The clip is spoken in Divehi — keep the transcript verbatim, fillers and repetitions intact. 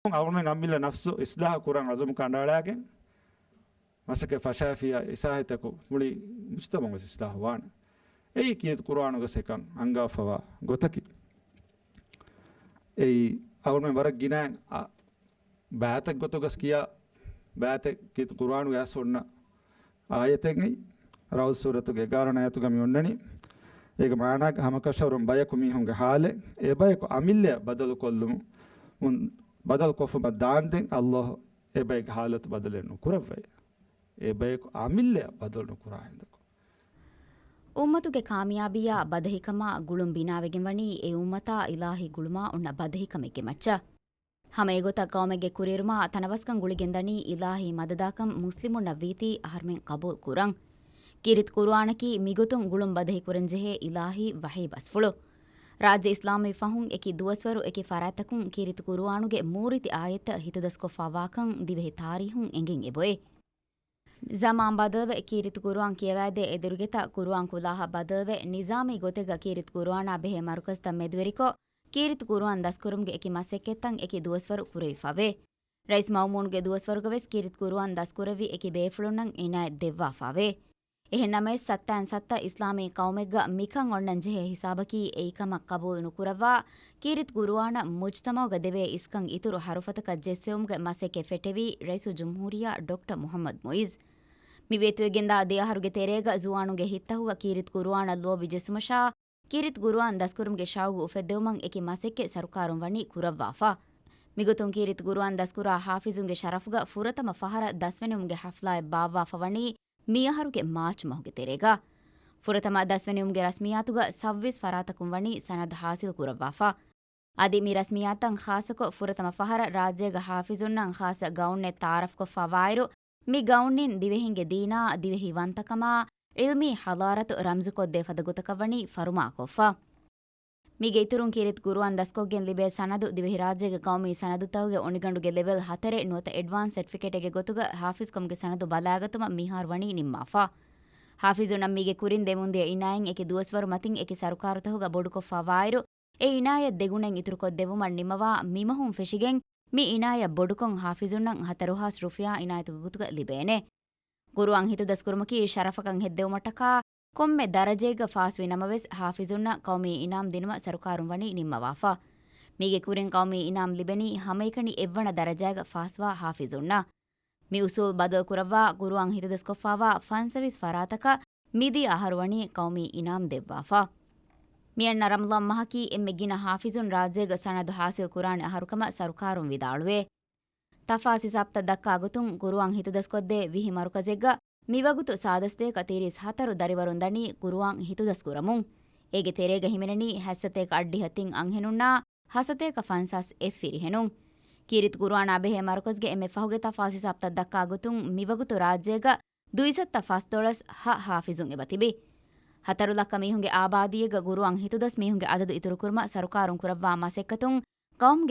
އަޅުމެން އަމިއްލަ ނަފްސު އިސްލާހު ކުރަން އަޒުމް ކަނޑައަޅާގެން، މަސައްކަތް ފަށާފިޔާ އިސާހިތަކު މުޅި މުޖުތަމަޢު ވެސް އިސްލާހު ވާނެ. އެއީ ކީރިތި ޤުރުއާނުގަ ސެކަން އަންގާފަވާ ގޮތަކީ. އެއީ އަޅުމެން ވަރަށް ގިނައިން އަ، ބައިތައް ގޮތުގަސް ކިޔާ، ބައިތައް ކީރިތި ޤުރުއާނުގެ އަސް އޮންނަ އާޔަތެއް އެއީ. ރަޢުދު ސޫރަތުގެ އެގާރަ ނަޔަތުގަ މި އޮންނަނީ. އޭގެ މާނާގަ ހަމަކަށަވަރުން ބަޔަކު މީހުންގެ ޙާލެއް، އެ ބަޔަކު އަމިއްލައަށް ބަދަލުކޮށްލުމުން، ބަދަލުކޮށްފުމަށް ދާންދެން ﷲ އެ ބައެއްގެ ޙާލަތު ބަދަލެއް ނުކުރައްވައޭ. އެ ބަޔަކު އަމިއްލައަށް ބަދަލު ނުކުރާ ހިނދަކު. އުއްމަތުގެ ކާމިޔާބީއާ ބަދަހިކަމާ ގުޅުން ބިނާވެގެން ވަނީ އެ އުއްމަތާ އިލާހީ ގުޅުމާ އޮންނަ ބަދަހިކަމެއްގެ މައްޗަށް. ހަމަ އެގޮތަށް ޤައުމެއްގެ ކުރިއެރުމާ ތަނަވަސްކަން ގުޅިގެންދަނީ އިލާހީ މަދަދާކަން މުސްލިމުންނަށް ވީތީ އަހަރުމެން ޤަބޫލު ކުރަން. ކީރިތި ޤުރުއާނަކީ މިގޮތުން ގުޅުން ބަދަހި ކުރަންޖެހޭ އިލާހީ ވަޙީ ބަސްފުޅު. ރާއްޖެ އިސްލާމީ ފަހުން އެކި ދުވަސްވަރު އެކި ފަރާތްތަކުން ކީރިތި ޤުރުއާނުގެ މޫރިތި އާޔަތްތައް ހިތުދަސްކޮށްފަވާކަން ދިވެހި ތާރީހުން އެނގެން އެބައޮތް. ޒަމާން ބަދަލުވެ، ކީރިތި ޤުރުއާން ކިޔަވައިދޭ އެދިރުގެތައް ޤުރުއާން ކުލާހަށް ބަދަލުވެ، ނިޒާމީ ގޮތެއްގަ ކީރިތި ޤުރުއާނާ ބެހޭ މަރުކަޒުތައް މެދުވެރިކޮށް، ކީރިތި ޤުރުއާން ދަސްކުރުމުގެ އެކި މަސައްކަތްތައް އެކި ދުވަސްވަރު ކުރެވިފަވޭ. ރައީސް މައުމޫނުގެ ދުވަސްވަރުގަވެސް ކީރިތި ޤުރުއާން ދަސްކުރެއްވި އެކި ބޭފުޅުންނަށް އިނާޔަތް ދެއްވާފަވޭ. އެހެންނަމަވެސް، ސައްތައިން ސައްތަ އިސްލާމީ ޤައުމެއްގަ މިކަން އޮންނަން ޖެހޭ ހިސާބަކީ އެއީ ކަމަށް ޤަބޫލު ނުކުރައްވާ، ކީރިތި ޤުރުއާނަށް މުޖްތަމަޢުގަ ދެވޭ އިސްކަން އިތުރު ޙަރުފަތަކަށް ޖެއްސެވުމުގެ މަސައްކަތް ފެއްޓެވީ ރައީސުލްޖުމްހޫރިއްޔާ ޑޮކްޓަރ މުޙައްމަދު މުޢިއްޒު. މި ވޭތުވެގެންދާ ދެ އަހަރުގެ ތެރޭގަ ޒުވާނުންގެ ހިތްތަހުގަ ކީރިތި ޤުރުއާނަށް ލޯބި ޖެއްސުމަށާ، ކީރިތި ޤުރުއާން ދަސްކުރުމުގެ ޝައުގު އުފެއްދެވުމަށް އެކި މަސައްކަތް ސަރުކާރުން ވަނީ ކުރައްވާފަ. މިގޮތުން ކީރިތި ޤުރުއާން ދަސްކުރާ ޙާފިޒުންގެ ޝަރަފުގަ ފުރަތަމަ ފަހަރަށް ދަސްވެނިވުމުގެ ޙަފްލާއެއް ބާއްވާފަ ވަނީ މިއަހަރުގެ މާޗް މަހުގެ ތެރޭގަ. ފުރަތަމަ ދަސްވެނިވުމުގެ ރަސްމިއްޔާތުގަ ސައްވީސް ފަރާތަކުން ވަނީ ސަނަދު ޙާޞިލް ކުރައްވާފަ. އަދި މި ރަސްމިއްޔާތަށް ޚާއްޞަކޮށް ފުރަތަމަ ފަހަރަށް ރާއްޖޭގަ ޙާފިޒުންނަށް ޚާއްޞަ ގައުންއެއް ތަޢާރަފްކޮށްފަވާއިރު، މި ގައުންއިން ދިވެހިންގެ ދީނާ، ދިވެހި ވަންތަކަމާ، ޢިލްމީ ޙަޟާރަތު ރަމްޒުކޮށްދޭ ފަދަ ގޮތަކަށް ވަނީ ފަރުމާކޮށްފަ. މީގެ އިތުރުން ކީރިތި ޤުރުއާން ދަސްކޮށްގެން ލިބޭ ސަނަދު ދިވެހިރާއްޖޭގެ ޤައުމީ ސަނަދުތަކުގެ އޮނިގަނޑުގެ ލެވެލް ހަތަރެއް ނުވަތަ އެޑްވާންސް ސެޓްފިކެޓެއްގެ ގޮތުގަ ޙާފިޒްކަމުގެ ސަނަދު ބަލާގަތުމަށް މިހާރު ވަނީ ނިންމާފަ. ޙާފިޒުންނަށް މީގެ ކުރިން ދެމުންދިޔަ އިނާޔަތް އެކި ދުވަސްވަރު މަތިން އެކި ސަރުކާރުތަކުގަ ބޮޑުކޮށްފަވާއިރު، އެ އިނާޔަތް ދެގުނައިން އިތުރުކޮށްދެއްވުމަށް ނިންމަވާ މިމަހުން ފެށިގެން، މި އިނާޔަތް ބޮޑުކޮށް ޙާފިޒުންނަށް ހަތަރު ހާސް ރުފިޔާ އިނާޔަތުގެ ގޮތުގަ ލިބޭނެ. ޤުރުއާން ހިތުދަސްކުރުމަކީ ޝަރަފަކަށް ހެއްދެވުމަށްޓަކާ ކޮންމެ ދަރަޖައެއްގަ ފާސްވި ނަމަވެސް، ޙާފިޒުންނަށް ޤައުމީ އިނާމް ދިނުމަށް ސަރުކާރުން ވަނީ ނިންމަވާފަ. މީގެ ކުރިން ޤައުމީ އިނާމް ލިބެނީ ހަމައެކަނި އެއްވަނަ ދަރަޖައިގަ ފާސްވާ ޙާފިޒުންނަށް. މި އުސޫލް ބަދަލުކުރައްވާ، ޤުރުއާން ހިތުދަސްކޮށްފަވާ ފަންސަވީސް ފަރާތަކަށް މިދިޔަ އަހަރު ވަނީ ޤައުމީ އިނާމް ދެއްވާފަ. މިއަންނަ ރަމަޟާން މަހަކީ އެންމެ ގިނަ ޙާފިޒުން ރާއްޖޭގަ ސަނަދު ޙާޞިލް ކުރާނެ އަހަރުކަމަށް ސަރުކާރުން ވިދާޅުވޭ. ތަފާސް ހިސާބުތައް ދައްކާ ގޮތުން، ޤުރުއާން ހިތުދަސްކޮށްދޭ ވިހި މަރުކަޒެއްގަ މިވަގުތު ސާދަ ސަތޭކަ ތިރީސް ހަތަރު ދަރިވަރުން ދަނީ ޤުރުއާން ހިތުދަސްކުރަމުން. އޭގެ ތެރޭގަ ހިމެނެނީ ހަތް ސަތޭކަ އަށްޑިހަ ތިން އަންހެނުންނާ ހަ ސަތޭކަ ފަންސާސް އެއް ފިރިހެނުން. ކީރިތި ޤުރުއާނާ ބެހޭ މަރުކަޒުގެ އެންމެ ފަހުގެ ތަފާސް ހިސާބުތައް ދައްކާ ގޮތުން، މިވަގުތު ރާއްޖޭގަ ދުއިސައްތަ ފަސްދޮޅަސް ހަ ޙާފިޒުން އެބަ ތިބި. ހަތަރު ލައްކަ މީހުންގެ އާބާދީއެއްގަ ޤުރުއާން ހިތުދަސް މީހުންގެ އަދަދު އިތުރުކުރުމަށް ސަރުކާރުން ކުރައްވާ މަސައްކަތުން، ޤައުމުގެ